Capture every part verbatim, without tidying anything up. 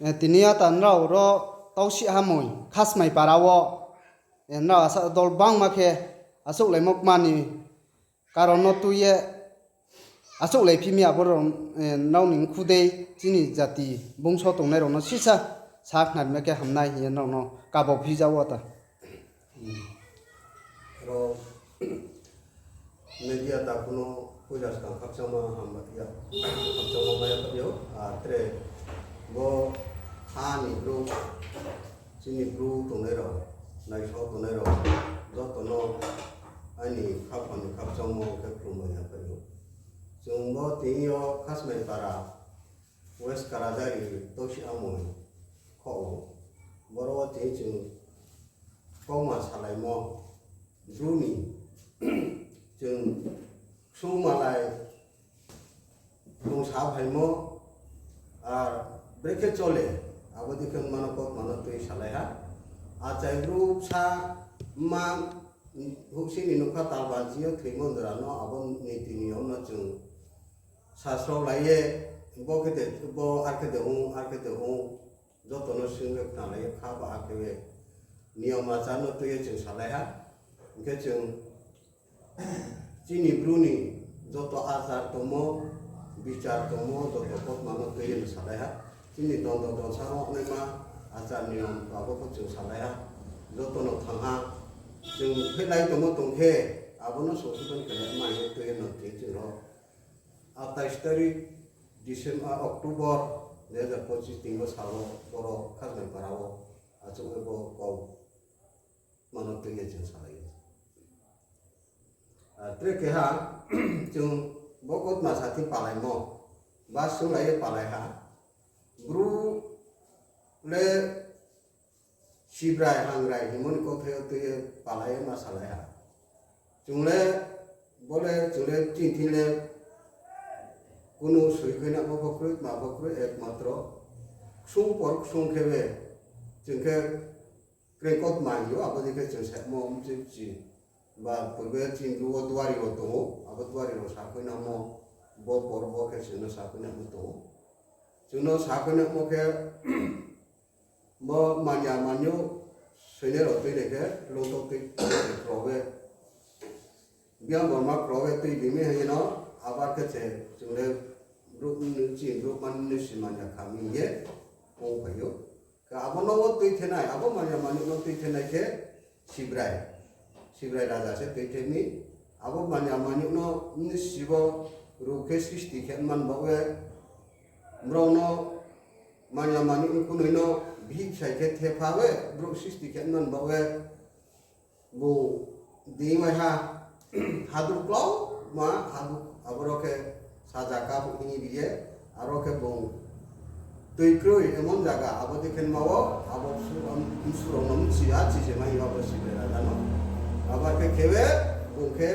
Eh, tini yo ta nrao ro Tausih Hamoi Khasmai para wo, eh, nrao asa dol bangma khe achouhlaimo kma ni karon no tui ye achouhlai phi mi abo rao, eh, nrao ni mkhu dei chini jati bungso tongnai rao no sisa sakhnarima khe hamnai hing ye nrao no kabo phi ja wo ta. Ro media takhu no poila skang khakchangma hambai ya, khakchangma mai ya kha yo, a tre bo ha ni brouh, chini bru tongnai rao, naisao tongnai rao, joto no aini khaphang ni khakchangmo khe khlumbai ya kha yo. Chung bo tini yo Khasmai para, West Karajari, Tausih Hamoi kho ou. Boro wo tini chung kauma salaimo, bru ni, chung ksung malai, bung sa phaimo, ar brekhe chole, abo dei khe mano kautma no tui salai ha. Achai bru bsa mma, houhsi ni nougkha talbanchi yo thoimo jora no abo niti niyom no chung sasrao lai ye, bo khe de, bo ar khe de ong, ar khe de ong, joto no sing ye khnalai ye kha ba khe ye niyom achar no tui ye chung salai ha. Hing khe chung chini bru ni joto achar tongmo, bichar tongmo, joto kautma no tui ye no salai ha. Chini dondo donsa rao naima achar niyom abo pho chung salai ha. Joto no thang ha. Chung phehlai tongmo tong khe, abo no songsodhon khe mai ye tui ye no tui chung rao. আটাইশ তারিখ December, October দুই হাজার পঁচিশ tini bo sal wo boro Khasmai para wo achouh ye bo kau mano tui ye chung salai ou. Tre keha chung bo kautma sa thing palaimo, ba sunglai ye palai ha. Bru le Sibrai hangrai hingmo ni kauthai yo tui ye palai ye ma salai ha. Chung le, bo le, chung le chini thing le kunu soi khe namo pho kroi, tma pho kroi, ekmatro ksung por ksung khe be, chung khe krengkot mai yo, abo dei khe chung saimo mchi mchi. Ba purbe chini bru wo duari rao tong ou, abo duari rao sakhoinamo, bo por bo khe chung no sakhoinamo tong ou. Chung no sakhoinamo khe, bo manya manyo soinai rao tuinai khe, lungto tui, kro be, biang borma kro be tui bimi hai ye no, abar khe se chung le brouh ni chini brouh man ni si manya kha mi ye ong phai ou. Khe abo no wo tui thenai, abo manya manyo no tui thenai khe Sibrai, Sibrai raja se tui the mi. Abo manya manyo no ni si bo ruh khe sristi khe man baoh ye, brao no manya manyo ni kunoi no bihih sai khe thepha ye brouh sristi khe man baoh ye, bung dei mai ha, haduk klau ma, haduk abo rao khe saja ka bo hing ye ri ye, aro khe bung tui kroi emon zaga, abo dei khe ma wo, abo bsu-, bsu rao no mchi ya, chi se mai yo abo Sibrai raja no. Abo khe khe ye, bung khe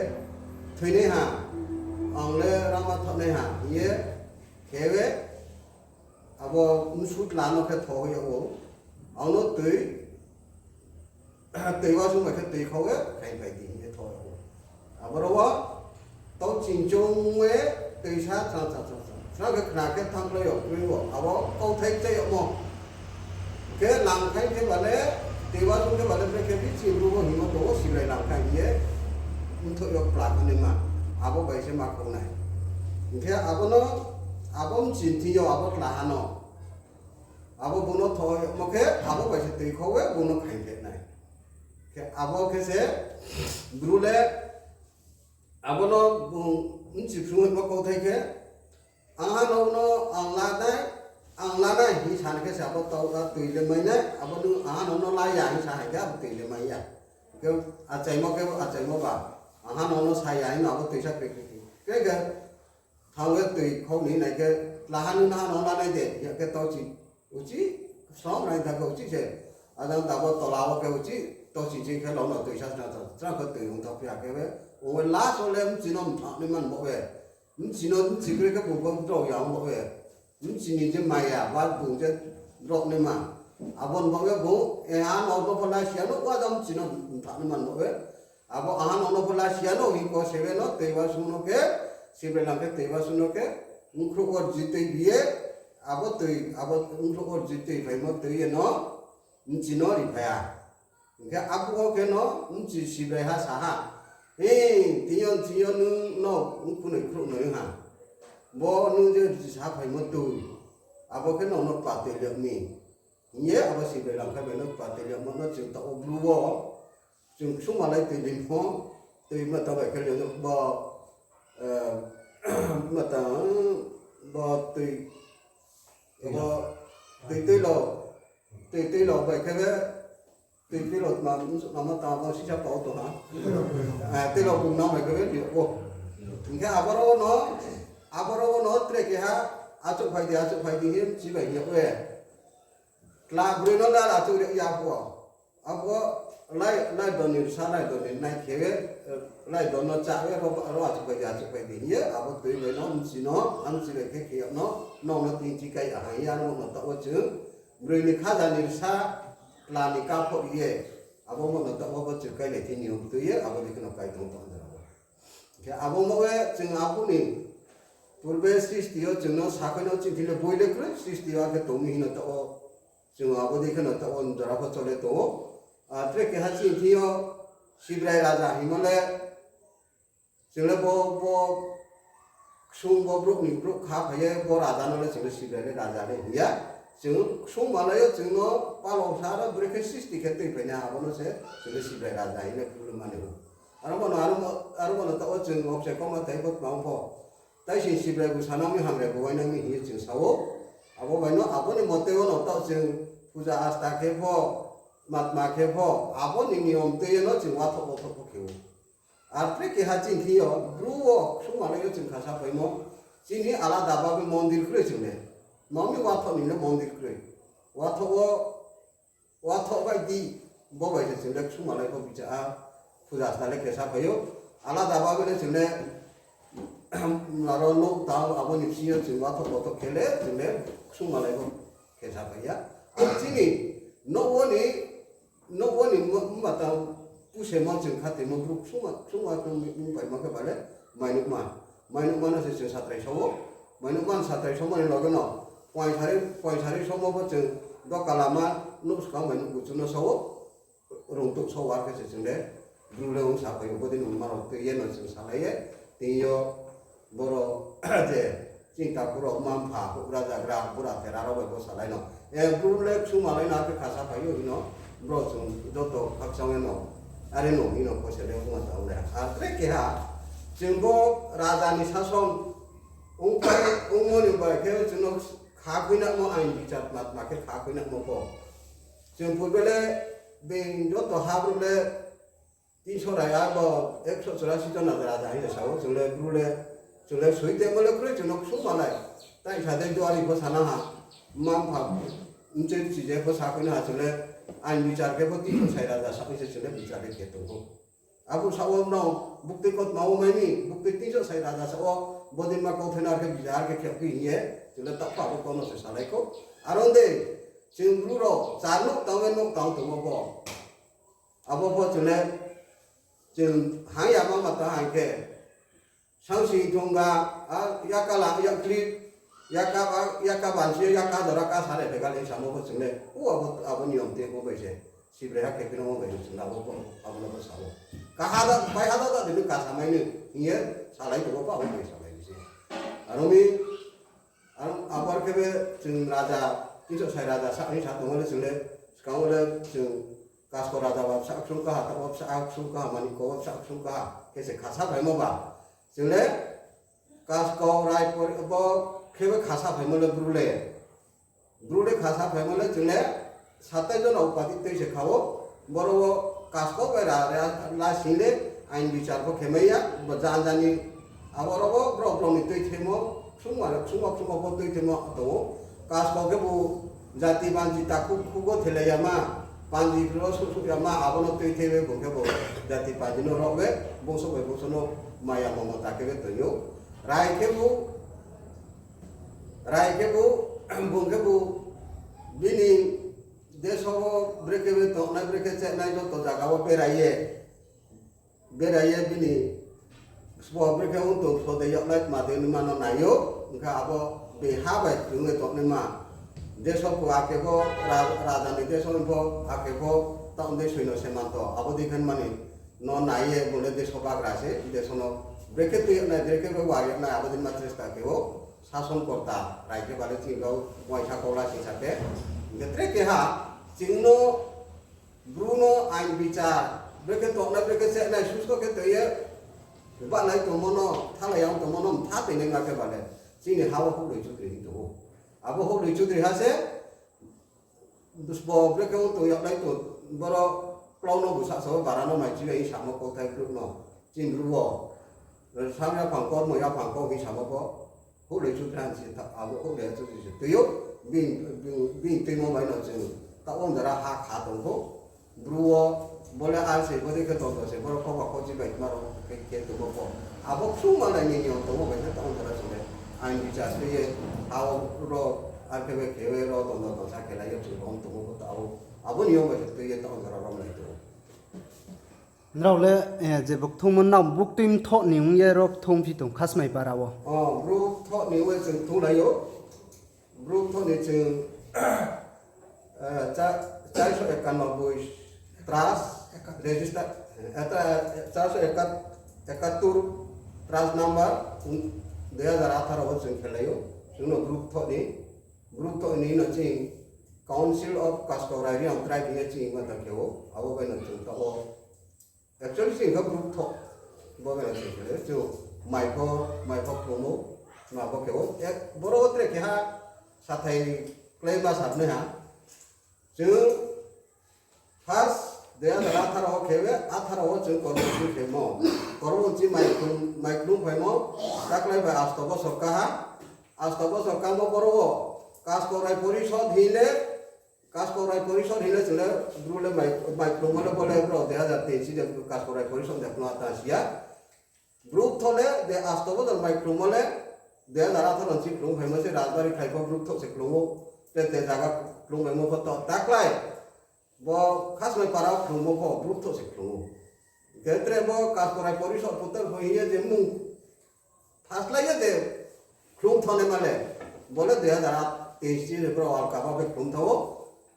thoinai ha, ang le rangma thaohnai ha hing ye khe ye, abo bsu tla no khe tho ye ou, ang no tui, tui wasung bai khe tui khau ye khaingphai di hing ye tho ou. Aboro wo tau chingchung ye tuisa srang srang srang srang khe khna khe thanngkhlai yo kroi wo, abo kauthai chai yagmo. Khe langkhaing khe ba le, tui wasung khe ba le, brekhe bisi bru wo hingmo tong ou, Sibrai langkhaing hing ye mthoh yo kpla khe naima, abo bai se ma khong nai. Hing khe abo no, abo mchini thing yo abo tlaha no, abo bung no tho yagmo khe abo bai se tui khau ye bung no khaingphe nai. Khe abo khe se bru le abo no bung mchi phrung yagmo kauthai khe, ang ha no no ang la nai, ang la nai hing sa ni khe se abo tau a tui le mai nai, abo no ang ha no no la ya hing sa hai khe abo tui le mai ya. Khe achaimo khe achaimo ba, ang ha no no sa ya hing no abo tuisa kri kri kri. Khe khe thang ye tui khau ni nai khe, tlaha ni no ha no la nai de, ya khe tau chi uchih, som nai da khe uchih se, ajang tabo tola wo khe uchih, tau chi chi khe lo no tuisa sna ta, sna khe tui ong tau phi ya khe be, ong ye last wo le mchi no mtha ni man bo be, mchi no mchi kre khe bung bo drao ya ong bo be, mchi ni je maya, ba bung je drao naima, abo ni bo be bung, e ha no bo pho la si ya no, wa jang mchi no mtha ni man bo be, abo ang ha no no pho la si ya no, hing khe se be no, tui wasung no khe, Sibrai lang khe tui wasung no khe, bkhrouh wo ji tui bi ye, abo toi, abo ongkhrouh wo je toi phaimo toi ye no, bchi no ri phai ha. Hing khe abo wo khe no bchi Sibrai ha sa ha, Hing, tini yo bchi yo nung no ongkhrouh noi khrouh noi ha. Bo nung je bchi sa phaimo toi, abo khe nung no patoi liag mi. Hing ye abo Sibrai Langkhai bai no patoi liagmo no chung taoh wo Bru wo, chung ksungma lai toi limo, toi ma ta bai khe le bo, ma ta, bo toi, bo toi, toi lo, toi, toi lo bai khe be, toi, toi lo ma, ma ta bo sisa pao tong ha. Toi lo bung na bai khe be ri ou. Hing khe aboro wo no, aboro wo no tre keha, achouhphai di, achouhphai di hing ye bchi bai hing yag ye, tla broi no le achouh ri ya pho. Abo lai, lai don ni rsa, lai don ni nai khe ye, lai don no chá ye, ro, ro achouhphai di, achouhphai di hing ye, abo toi bai no bchi no, bchi bai khe khe yag no, nung no tin chi kai ya hing ye, aro no taoh wo chung, broi ni khaja ni rsa, tla ni kaphoh ri ye, abo mo no taoh wo bo chung kailai thing ni ong toi ye, abo dei khe no kai tong tong jora wo. Khe abo mo ye chung abo ni purbe sristi yo chung no sakhoi no chini thing le boi le kroi, sristi yo akhe tong mi hing no taoh wo, chung abo dei khe no taoh wo jora pho chole tong ou. Tre keha chini thing yo Sibrai raja hingmo le, chung le bo, bo ksung bo brouh ni brouh kha phai ye bo raja no le chung le Sibrai le raja le hing ya. Chung ksungma lai yo chung no palao sa ro brekhe sristi khe tuiphai nai, abo no se chung le Sibrai raja hing le khlum mani ou. Aro bo no, aro bo no taoh wo chung obse kauma thai pho tma ong pho, tai sing Sibrai bu sanang mi, hamrai bu uainang mi hing ye chung sa ou. Abo bai no abo ni mote wo no taoh chung puja asta khe pho, matma khe pho, abo ni niyom tui ye no chung wathoh wathoh pho khe ou. Ar tre keha chini thing yo Bru wo ksungma lai yo chung khasa phaimo, chini alada babe mondir kroi chung le. Mami wathoh ni le mondir kroi. Wathoh wo, wathoh bai di, bo bai se chung le ksungma lai pho bicha a, puja asta le khe sa phai ou. Alada babe le chung le, aro nouh tang abo ni bsing yo chung wathoh wathoh khe le chung le ksungma lai pho khe sa phai ya. Ar chini nouh wo ni, nouh wo ni ma, ma tang pusemo chung khatimo Bru ksungma, ksungma chung ni paimo khe ba le mainouhma. Mainouhma no se chung satrai sa ou. Mainouhma no satrai samo ni loge no poinsari, poinsari samo pho chung doka lama nouh skang bai nouh kuchu no sa ou. Rungtouh sa ou, ar khe se chung le Bru le ong sa phai ou, bodei no ma rao tui ye no chung salai ye, tini yo boro je chini takhu rao, mma mpha, houhgra zagra, bura thera rao bai bo salai no. E, Bru le ksungma lai no, ar khe khasa phai ou hing no, bro chung joto khakchang ye no, are no hing no pho se le ongma tang le. Ar tre keha, chung bo raja ni sason ongpai, ongmo ni bai khe chung no kha khuinamo, ain bichar tma tma khe kha khuinamo pho. Chung purbe le being joto ha brouh le tinso raya bo ekso churasi jona raja hing ye sa ou, chung le Bru le, chung le soi temo le kroi, chung no ksungma lai. Tai sa dei duari pho sana ha, mma mpha, mchoi chije pho sa khuina ha, chung le ain bichar khe pho tinso sai raja sa hing se chung le bichar le khe tong ou. Abo sa wo no buktui kautma wo mai mi, buktui tinso sai raja sa wo, bodei ma kauthai no ar khe bichar khe khe phi hing ye, chung le taoh pha bo kau no se salai khou. Aro de, chung Bru rao char nouh tang ye nouh tang tongmo pho. Abo pho chung le, chung hang yama ma tang hang khe, sangsing thongga, a, yaka la, yakli, yaka ba, yaka bansi, yaka dora ka sare phe kali samo pho chung le, o abo, abo niyom tei bo bai se, Sibrai ha khe phi no mo bai se chung le abo pho, abo no pho sa ou. Kaha da, bai ha da da, bini kasa mai ni hing ye salai tongmo pho abo bai salai ni se. Aro mi, Ar, abo ar khe be chung raja, tinso sai raja sa hing sa tongmo le chung le, skang wo le chung Kasko raja ba bsa ksung kaha, taoh wo bsa ksung kaha, Manikko wo bsa ksung kaha, khe se khasa phaimo ba. Chung le Kasko, Raipor, bo khe be khasa phaimo le Bru le. Bru le khasa phaimo le chung le satai jona upadi tui se kha ou, boro wo Kasko bai ra, ra, la sing le ain bichar pho khe mai ya, bo janja ni, abo ro bo brao brao ni tuithemo, ksungma, ksungma, ksungma pho tuithemo tong ou. Kasko khebu jati panji takhu khugo thelai yama, panji ro suh suh yama, abo no tuithemo bung khebu jati panji no rao be, bungso bai bungso no maya momo ta khe be tong ou. Rai khebu, Rai khebu, bung khebu, bini deso wo brekhe be tongnai, brekhe chehnai joto zaga wo berai ye, berai ye bini sbo brekhe ong tong, sbo de yagnai tma de nima no nai ou, hing khe abo Bini ha bai tongwi tongnaima. Deso pho ake pho, ra-, raja ni deso pho ake pho, taoh dei soino semanto, abo dei khe mani no nai ye bole deso bagra se, deso no brekhe twi yoknai, brekhe bo wari yoknai, abo dei ma chesta khe o, sason korta, raikhe bale chini rao uaisa kola singsa khe. Hingkhe tre keha, chini no Bru no ain bichar, brekhe tongnai, brekhe chenai, susto khe twi ye, banai tongmo no, thalai yang tongmo no, mtha twi nai ma khe bale, chini ha o Houhloi Chudri hing tong ou. Abo Houhloi Chudri ha se, bo brekhe ong tong yag nai tong, boro klau no bwsa sao, bara no mai chini samo kauthai brouh no, chini bru o, sang yaphang kau, moi yaphang kau hing samo pho, Houhloi Chudri han se tha-, abo Houhloi Chudri se twi ou, bini, bini, bini twimo bai no chwng, taoh o jora ha kha tong pho, bru o, bole ar se, bodei khe tong tong se, boro khoba khochi bai tma rok khe, khe tongmo pho. Abo ksung malai ni niyom tongmo bai khe taoh o jora chwng le, ain bichar twi ye, ha o ro, ar khe bai khe ro, tong tong tong sa khe lai yo chwng rom tongmo pho taoh o. Abo niyom bai khe twi ye taoh o jora rom lai tong ou. Nrao le, eh, je bo kthungmo nrao buktui mthoh ni ong ye ro kthung phi tong Khasmai para wo. O, bru thoh ni ong ye chwng kthung lai ou. Bru thoh ni chwng, eh, cha-, চারশো একানব্বই trust register, eh, ta-, চারশো একাত্তর trust number, um, দুই হাজার আঠারো wo chwng khe lai ou. Chwng no bru thoh ni, bru thoh ni no chwng Council of Kaskau Rai Reang Tribe hing ye chwng ma ta khe ou, abo bai no chwng taoh o. Actually, chini khe bru thoh, bo bai no chwng khe, chwng mai pho, mai pho khlum ou, ma bo khe ou. Ek, boro wo tre keha sathai kláima sa nai ha. Chwng first, দুই হাজার আঠারো wo khe ye, আঠারো wo chwng Kormsing khemo. Kormsing mai khlum, mai khlum phaimo, taklai bai asto bosor kaha, asto bosor kamo boro wo, Kaskau Rai Porishod hing le, Kaskau Rai Porishod hing le chwng le, bru le mai, mai khlum le bo le bro, দুই হাজার তেইশ je Kaskau Rai Porishod de khno ata siya. Bru thoh le, de asto bosor mai khlum le, দুই হাজার আঠারো ni si khlum phaimo se Rajbari khlai pho bru thoh se khlum ou, te te jaga khlum phaimo pho to taklai. Bo Khasmai para khlum pho bru thoh se khlum ou. Khe tre bo Kaskau Rai Porishod putar pho hing ye je mung phaslai ye je khlum thonai ma le, bo le দুই হাজার তেইশ si bro alka ba be khlum tha ou.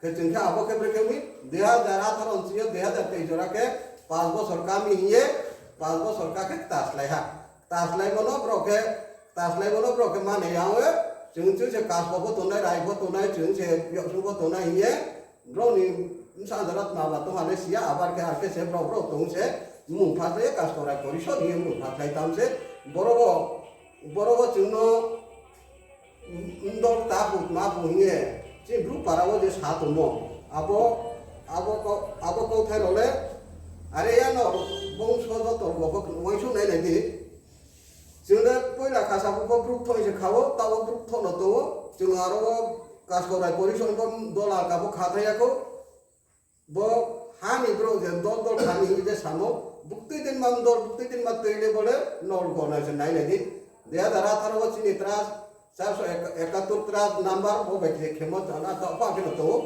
Khe chwng khe abo khe brekhe mi, দুই হাজার আঠারো ni si yo দুই হাজার তেইশ jora khe পাঁচ বছর kami hing ye, পাঁচ বছর ka khe kta slái ha. Kta sláimo no bro khe, kta sláimo no bro khe mane yang ye, chwng chwng se Kaskau pho tongnai, Rai pho tongnai, chwng se Yaksung pho tongnai hing ye, bro ni bsa jora tma ba tong ha le siya, abar khe ar khe se bro bro tong se, mung phaslai ye Kaskau Rai Porishod hing ye mung phaslai tam se, boro wo, boro wo chwng no Ndol ta bu, ma bu hing ye, chini bru para wo je sa tongmo, abo, abo kau-, abo kauthai rao le, are ya no, bongso joto bo pho uaingsouh nai nai di. Chwng le poila kasa bu pho bru thoh se kha ou, taoh wo bru thoh no tong ou, chwng aro wo Kaskau Rai Porishod bo dola ka bo kha thai ya khou. Bo ha ni brouh je dol dol kha ni hing je samo, buktui din ma dol, buktui din ma tui le bo le nol go nai se nai nai di. দুই হাজার আঠারো wo chini trust চারশো একাত্তর trust number bo bai khe khemo chana taoh pha khe no tong ou.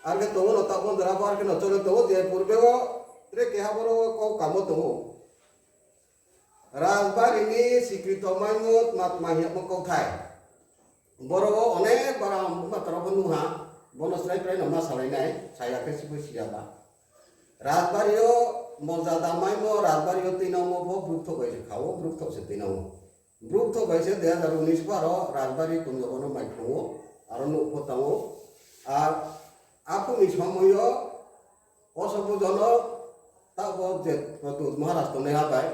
Ar khe tong ou no taoh bo jora bo ar khe no chole tong ou je purbe wo tre keha boro wo kau kamo tong ou. Rajbari ni sikrito maimo tma tma hing yagmo kauthai. Boro wo onek bara ang buma tara pho nuh ha, bono srai prai no ma salai nai, saya khe sibo siya ba. Rajbari yo mojada maimo, Rajbari yo tuinangmo pho bru thoh bai se kha ou, bru thoh se tuinang ou. Bru thoh bai se দুই হাজার উনিশ pho aro Rajbari kunjo bono mai khlum ou, aro nuh pho tang ou. Ar aphuru ni somoi yo Osobo jono taoh bo je Pradyot Maharaj tongnai ha bai,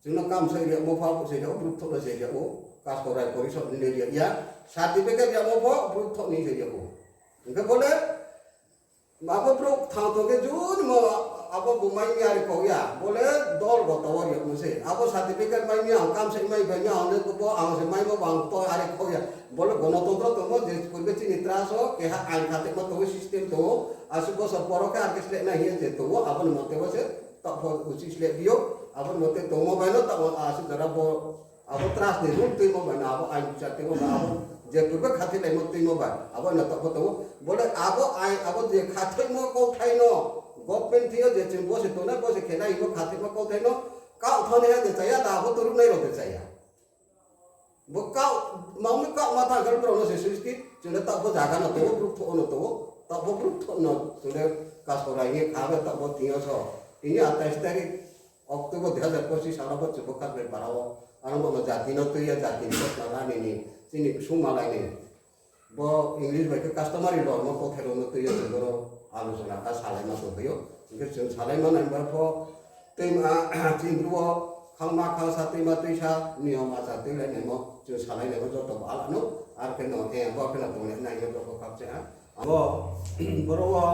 chwng no kam se ri yagmo pho abo se ri yag ou, bru thoh no se ri yag ou, Kaskau Rai Porishod ni le ri yag ya, certificate yagmo pho bru thoh ni se ri yag ou. Hing khe bo le, abo brouh kthang tong khe juni mo abo bo mai mi ari khou ya, bo le dol goto wo ri yagmo se. Abo certificate mai mi ang kam se mai bai mi ang le bo ang se maimo bang to ari khou ya. Bo le gonotontro tongmo je purbe chini trust wo keha ain khathoimo tong ou, system tong ou, asuh bosor poro khe ar khe sleh nai hing ye je tong ou, abo ni mote wo se taoh pho uchih sleh di ou, abo ni mote tongmo bai no taoh asuh jora bo abo trust ni rule tuimo bai no abo ain bichar tuimo bai abo je purbe khathoilaimo tuimo bai abo no taoh pho tong ou. Bo le abo ain abo je khathoimo kauthai no government thing yo je chwng bo se tongnai bo se khe nai hingmo khathoimo kauthai no kaoh thani ya de chaya da abo turuh nai rao de chaya. Bo kau, mami kau ma tha khe brao no se sristi, chung le taoh bo zaga no tong ou, brouh thoh no tong ou, taoh bo brouh thoh no chung le kasorai hing ye kha be taoh bo thing yo so. Tini atais tarik October dui hazar pochis sal wo bo chung bo Kasmai para wo. Aro bo no jati no tui ya, jati ni bo tma la ni ni, chini ksung malai ni. Bo English bai khe customary law no kauthai rao no tui ye chung boro alochona kha salaima tongphai ou. Hing khe chung salaima nai ba pho tuima chini bru wo khangma khangsa tuima tuisa niyom achar tuilai naimo chung salai naimo joto bo ala no, ar khe no, eh, bo khe no tonglai nai ye bo khe khakchang ha. Abo, boro wo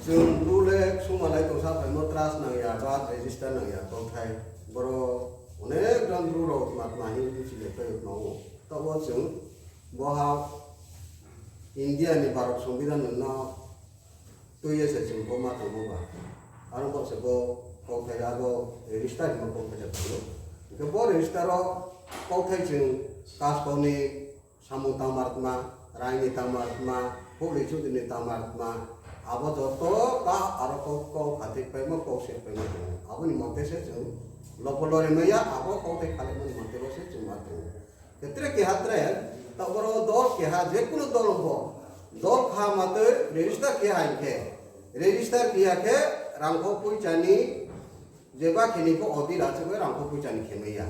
chung bru le ksung malai tongsa phaimo trust nang ya, ba register nang ya kauthai. Boro onek jon bru rao tma tma hing bchi le pai tma ou. Taoh wo chung bo ha India ni Bharat Songbidan no tui ye se chung bo ma tongmo ba. Aro bo se bo kauthai abo register hingmo kauthai se tong ou. Hing khe bo register wo kauthai chung kaskau ni samung tangmar tma, rai ni tangmar tma, houhloi chudri ni tangmar tma, abo joto ta aro kau, kau khathik paimo, kau se paimo tong ou. Abo ni mote se chung lopo lori mai ya, abo kauthai khalaimo ni mote bo se chung ma tong ou. Khe tre keha tre, taoh boro dol keha, je kuno dol pho, dol kha ma tui register khe hai khe, register khe ya khe rangkho poicha ni, jeba khe ni pho audit achouh ye rangkho poicha ni khe mai ya.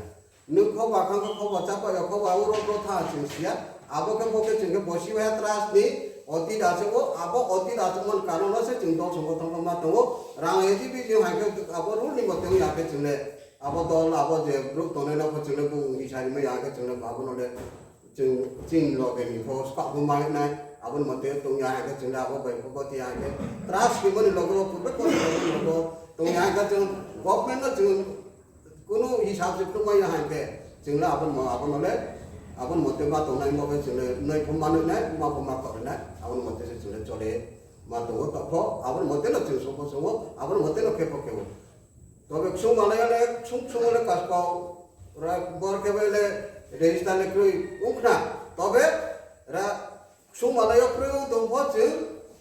Nung khoba khang khe khoba chapa ya, khoba uro bro tha chung si ya. Abo khe bo khe chung khe bosi wai ha trust ni audit achouh ou, abo audit achouhmo ni karon no se chung dol songothon no ma tong ou. Rang A G B chung hai khe abo rule ni mote ong ya khe chung le, abo dol, abo je brouh tongnai no pho chung le bung hisa rimai ya khe chung le abo no le chung chini loge ni pho skak pho ma nai, abo ni mote tong ya hai khe chung le abo bai pho boti ya hai khe trust khemo ni loge wo purbe ko ni loge wo tong ya hai khe chung government no chung kuno hisab se phnuhmai ya hai khe, chung le abo no, abo no le, abo ni mote ma tongnai mo khe chung le noi pho ma noi nai, ma pho ma kori nai, abo ni mote se chung le chole ma tong ou, taoh pho abo ni mote no chung song pho song ou, abo ni mote no khe pho khe ou. Tobe ksung malai yo le, ksung ksung le kaskau, ra bor khe bai le register le kroi ong khna, tobe ra ksung malai yo kroi ong tong pho chung,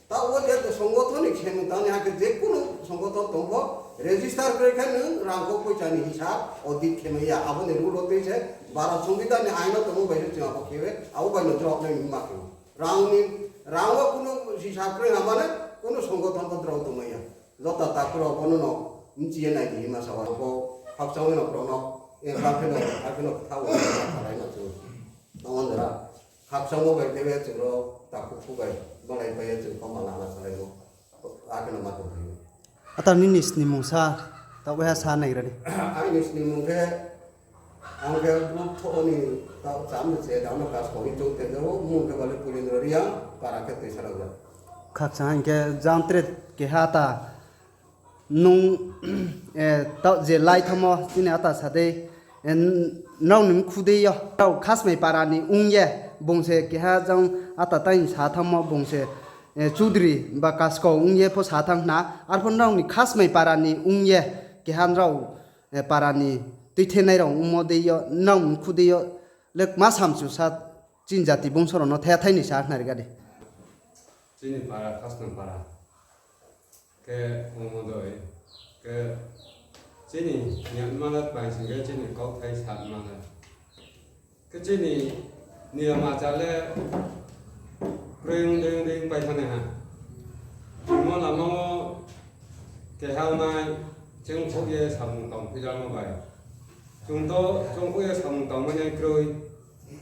taoh wo je to songothon ni khe nung tang ni ha khe je kuno songothon tong pho, register kroi khe nung rangkho poicha ni hisab audit khe mai ya, abo ni rule wo tui se Bharat Songbidan ni ain no tongmo bai se chung abo khe, abo bai no drop nai ma khe. Rang ni, rang wo kuno hisab kroi ha mane kuno songothon pho drop tongmai ya. Joto takhu rao bono no bchi ye nai di hima sa ou, bo khakchang no brao no, eh, ba khe no, ba khe no ktha wo khalai no chung. Tong ou jora, khakchangmo bai khe chung rao takhu khu bai malai pai ye chung kau ma lama salai ou. Akhe no ma tongphai ou. Ata nini snimung sa, taoh waiha sa naigra di. Aini snimung khe, ang khe brouh thoh ni taoh cham ni se, ang no kaskau ni chung te jao, mung khe bale Pulindra Reang, para khe Toisaraja. Khakchang hing khe jang tre keha ta nung, eh, taoh je lai thanngmo chini ata sa dei, eh, nrao ni mkhu dei yo, nrao Khasmai para ni ong ye, bung se keha jang ata tai sa thanngmo, bung se, eh, chudri ba kaskau ong ye pho sa thanng khna, arpho nrao ni Khasmai para ni ong ye, keha nrao, eh, para ni tuithenai rao ongmo dei yo, nrao ni mkhu dei yo, le kma samchu sa chini jati bungso rao no thaya thai ni sa khnari ga di. Chini para, Khasnam para. Khe ongmo dei. Khe chini niyama le tma sing khe chini kauthai sa ma le. Khe chini niyama cha le kroi ong dei ong dei pai thanngnai ha. Hingmo lama wo keha nai chungkhouh ye samung tang phi jamo bai. Chung to chungkhouh ye samung tangmai nai kroi.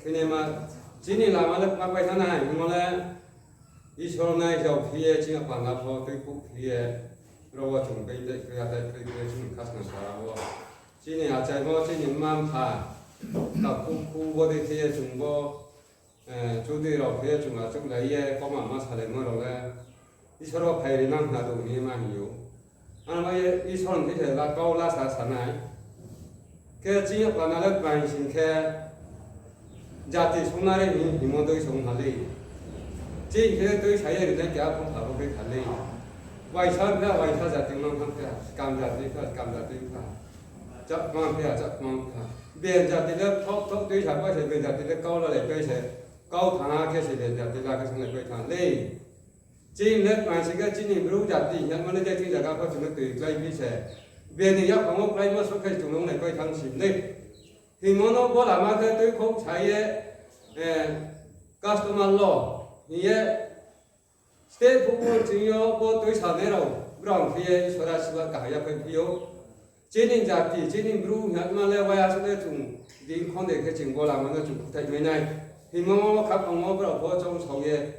Khe niyama chini lama le kma pai thanngnai hingmo le Isor nai jao phi ye, chini panda pho tuikhouh phi ye, ro wo chung bai dei khe, ya dei khe, khe, chini Khasnam para wo. Chini achaimo, chini mma mpha, takhu khu bo dei khe ye chung bo, eh, chudri rao khe ye chung achouhlai ye, kauma ma salaimo rao le, Isor wo phai ri nang khna tong ni ma hing ou. Ano ye Isor ni khe la kau la sa sa nai. Khe chini panda le tma sing khe, jati sungnari hing, hingmo dei sung ha lei. Chini khe tuisa ye rinai keha phung kha bo khe kha lei. Waisa pha, waisa jati mang thang pha, skam jati pha, skam jati pha. Chakma pha, Chakma pha. Ben jati le thok thok tuisa pai se, ben jati le kau la le pai se. Kau thang ha khe se ben jati la khe sung le pai thang lei. Chini le tma sing khe chini bru jati hing ye mane je chini zaga pho chung le tui klái phi se. Bini yaphang wo kláimo suh khe chung le ong nai pai thang si lei. Hingmo no bo lama khe tuikhouh sa ye, customer law hing ye, state phuh wo ching yo bo tuisanai rao brao khe ye Isor asirbad kaham ya phaiphi ou. Chini jati, chini Bru hingma le wai asuh le chung din khonde khe ching bo lama no chung khuthai mai nai. Hingmo khaphang wo brao pho choung sao ye,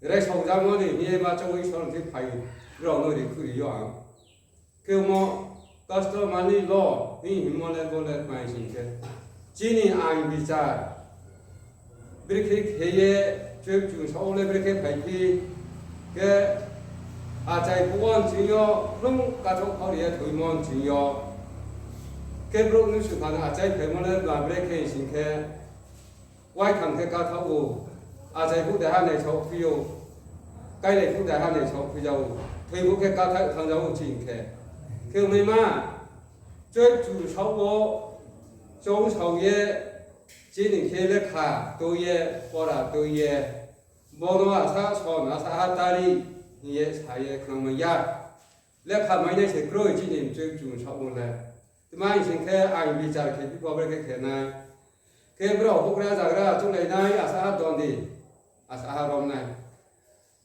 raisao jamo ni hing ye ma choung Isor ni thing phai brao no ri khuri yo ang. Khe omo customary law hing hingmo le bo le tma hing sing khe, chini ain bichar brekhe khe ye, chuib chung sao le brekhe phaiphi khe, achai phuh wo ching yo, nung kathaoh khaoh ri ye thoimo ching yo. Khe brouh nusu pha no achai phaimo le ba brekhe hing sing khe, waitham khe kathaoh ou, achai phuh daiha naisaoh phi ou, kailai phuh daiha naisaoh phi ja ou, thoi phuh khe kathaoh thanng ja ou ching khe. Khe ongnaima, chuib chung sao wo, choung sao ye, chini khe lekha tui ye, pora tui ye, bo no asa son, asa ha tari hing ye sa ye khnangmai ya. Lekha mainai se kroi chini chuib chung sao wo le. Tma hing sing khe ain bichar khe phi pho brekhe khe nai. Khe brao houhgra zagra chounglai nai asa ha dondi, asa ha rom nai.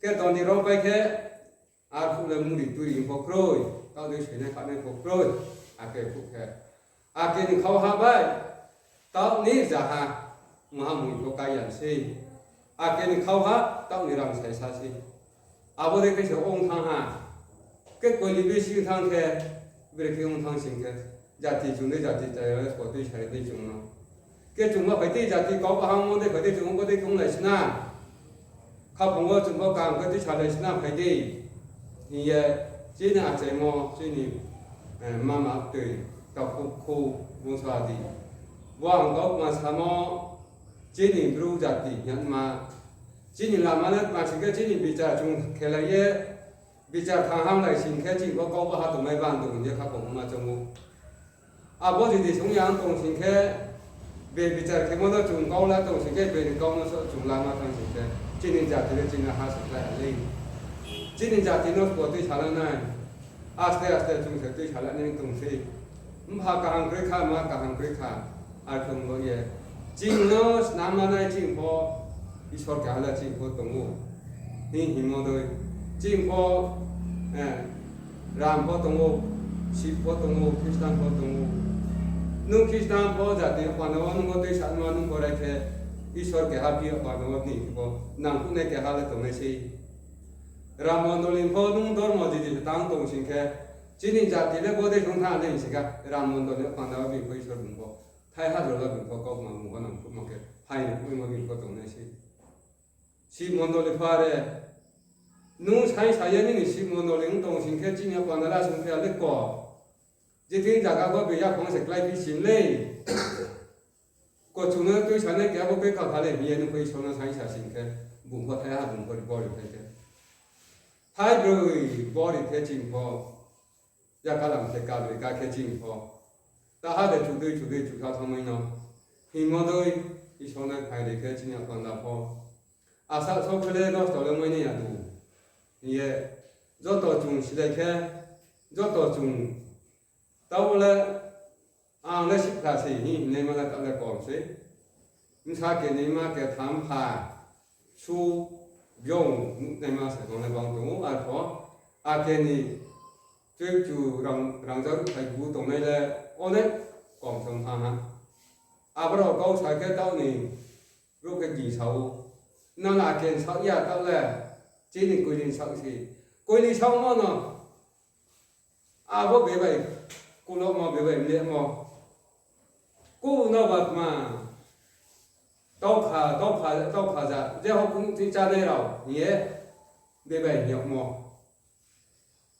Khe dondi rompai khe, arphuh le muri turi pho kroi, taoh dei soinai khanai pho kroi, ake phuh khe. Ake ni khauha bai, taoh ni zaha, maha mui pho kaiya sei. Ake ni khauha, taoh ni rang saisa sei. Abo dei khe se ong thanng ha. Khe koili bisi thanng khe, brekhe ong thanng sing khe, jati chung dei jati chaya le kotui sari dei chung no. Khe chung ma phai dei jati kau bahang mo dei phai dei chung bo dei khe onglai sina. Khaphang wo chung bo kaham khe tuisalai sina phai dei. Hing ye, chini achaimo, chini mama toi, takhuk khu, bungsa di. Bo ang kau ma samo, chini Bru jati hingma. Chini lama le tma sing khe chini bichar chung khelai ye, bichar thang hamlai sing khe chini bo kau baha tongnai bang tong hing ye khaphang ma choung ou. Abo jodi sung ya tong sing khe, be bichar khemo no chung kau la tong sing khe, be ni kau no so chung lama thanng sing khe, chini jati le chini ha se khlai ha lei. Chini jati no sbo tuisalanai. Aste aste chung se tuisalanai tong sei. Mpha kaham kroi kha, ma kaham kroi kha. Arkhong bo ye. Chini no snam lanai chini pho, Isor keha le chini pho tong ou. Hing hingmo dei. Chini pho, Ram pho tong ou, Sib pho tong ou, Christian pho tong ou. Nung Christian pho jati panda wo nung bo tuisamo nung bo rai khe, Isor keha phi panda wo ni pho, nangkhuhnai keha le tongnai sei. Ram mondoli pho nung dormo jodi se tang tong sing khe, chini jati le bodei song thanng le hing sing kha, Ram mondoli panda wo bini pho Isor bung pho. Thai ha jora bini pho kautma bung pho nangkhuhmo khe, phai ni khuhmo bini pho tongnai sei. Sib mondoli pho are, nung saingsa ye nini Sib mondoli ong tong sing khe chini panda la sung khe ale ko. Je thing zaga pho be yaphang se kláiphi sim lei. Kochung no tuisanai keha bo khe kha kha le hing ye nung pho Isor no saingsa sing khe, bung pho thai ha bung pho ri bori thai khe. Thai broi bori khe chini pho. Yakalam se kabroi ka khe chini pho. Taha de chudui chudui chukha thanngmai no. Hingmo dei Isor no phai ri khe chini panda pho. Asa so khe le nosto le mai nai ya du. Hing ye joto chung silai khe, joto chung taoh le ang le sihkhla se hing hingnaima le taoh le kom sei. Bsa keni ma ketham pha su byong nuhnaima se tongnai bang tong ou arpho. Akeni chuichu rang, rangzag ruhphai bu tongnai le onek kom song thanng ha. Aborao kau sa khe taoh ni brouh khe ging sa ou. Nang ake ni saoh ya taoh le, chini koili ni saoh se. Koili saohmo no, abo bebai kulomo bebai mlemo. Ku no ba tma, taukha, taukha, taukha ja, je hokhong ti chánai rao hing ye, bebai hing yagmo.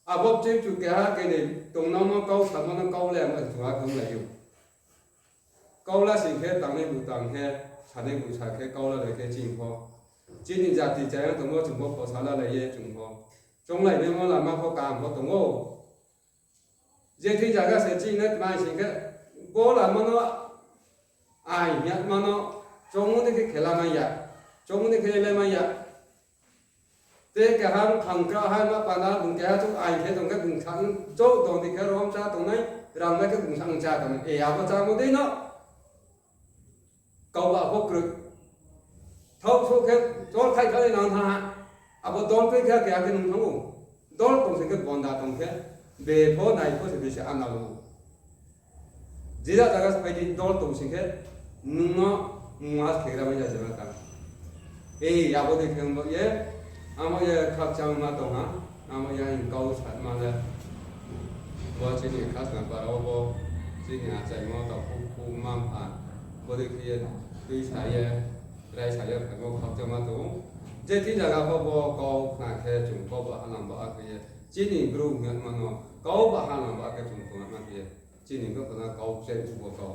Abo chuichu keha keni tongnangmo kau samo no kau le ma chuha khe onglai ou. Kau la sing khe tangnai bu tang khe, sanai bu sa khe, kau la lai khe chini pho. Chini jati chaya tongmo chung pho khosa lalai ye chung pho. Chounglai naimo lama pho kaham pho tong ou. Je thing zaga se chini le tma sing khe, bo lama no ain hingma no, choungmo dei khe khela mai ya, choungmo dei khe le mai ya. Tei keha bkhang kraoh ha ma panda bung keha chouh ain khe tong khe bung sa chouh tong di khe rom chá tongnai, rang bai khe bung sa chá tongnai. E abo chámo dei no. Kau ba pho kroi. Thaoh souh khe dol khaih kha le nang thanng ha. Abo dol kroi khe keha khe nung thanng ou. Dol tong sing khe bonda tong khe, be pho nai pho se bisi anal ou. Jeda zaga se phai di, dol tong sing khe, nung no mungha khegra mai ya jema tang. Ei, abo dei khe ong ba ye, amo ye khakchangma tong ha, amo ye ang kau satma le. Bo chini khasna para wo bo, chini achaimo tau khu khu mma mpha, bodei khe ye tuisa ye, raisa ye phaimo khakchangma tong ou. Je thing zaga pho bo kau khna khe chung kau ba hanang ba khe ye, chini brouh hingma no kau ba hanang ba khe chung tongma khe ye, chini brouh no kau kchai bo kau.